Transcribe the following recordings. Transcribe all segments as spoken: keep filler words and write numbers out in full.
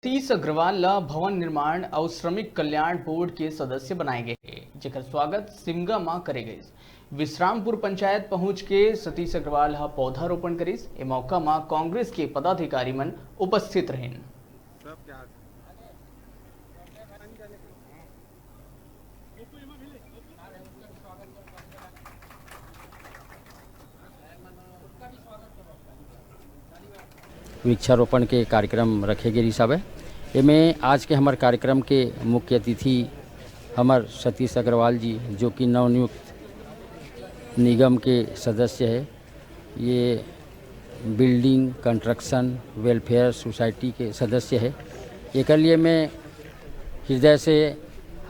सतीश अग्रवाल ल भवन निर्माण अउ श्रमिक कल्याण बोर्ड के सदस्य बनाए गए हे, जेकर स्वागत सिमगा म करे गइस। विश्रामपुर पंचायत पहुंच के सतीश अग्रवाल ह पौधारोपण करिस। ए मौका म कांग्रेस के पदाधिकारी मन उपस्थित रहिन। वृक्षारोपण के कार्यक्रम रखे गे रिहिस हवय। एमे आज के हमर कार्यक्रम के मुख्य अतिथि हमर सतीश अग्रवाल जी, जो कि नवनियुक्त निगम के सदस्य हे। ये बिल्डिंग कंस्ट्रक्शन वेलफेयर सोसाइटी के सदस्य हे। एकर लिए मैं हृदय से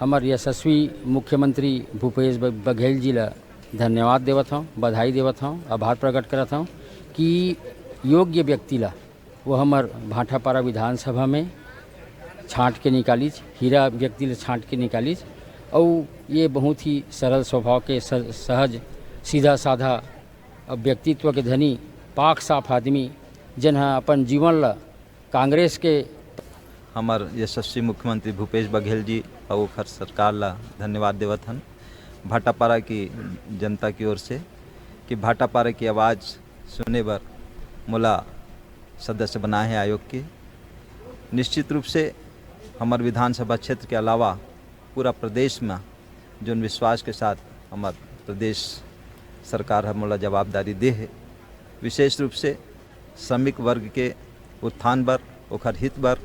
हमर यशस्वी मुख्यमंत्री भूपेश ब-, बघेल जी ला धन्यवाद देवत हौं, बधाई देवत हौं, आभार प्रकट करत हौं कि योग्य व्यक्ति ला वो हमर भाटापारा विधानसभा में छांट के निकालिस, हीरा व्यक्ति ला छांट के निकालिस। अउ ये बहुत ही सरल स्वभाव के, स-, सहज, सीधा साधा व्यक्तित्व के धनी, पाक साफ आदमी, जेन ह अपन जीवन ला कांग्रेस के हमर यशस्वी मुख्यमंत्री भूपेश बघेल जी अउ ओखर सरकार ला धन्यवाद देवत हन भाटापारा की जनता की ओर से कि भाटापारा की आवाज़ सुने बर मोला सदस्य बनाए हे आयोग के। निश्चित रूप से हमर विधानसभा क्षेत्र के अलावा पूरा प्रदेश में जोन विश्वास के साथ हमर प्रदेश सरकार ह मोला जवाबदारी दे हे, विशेष रूप से श्रमिक वर्ग के उत्थान बर, ओखर हित बर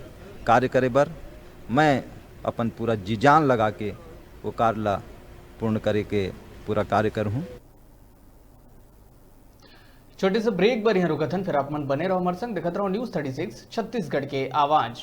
कार्य करे बर मैं अपन पूरा जी जान लगा के वो कार्य ला पूर्ण करे के पूरा कार्य करहूँ। छोटे से ब्रेक बर यहाँ रुकत हन, फिर आप मन बने रहो हमारे संग, देखत रहो न्यूज़ थर्टी सिक्स छत्तीसगढ़ के आवाज़।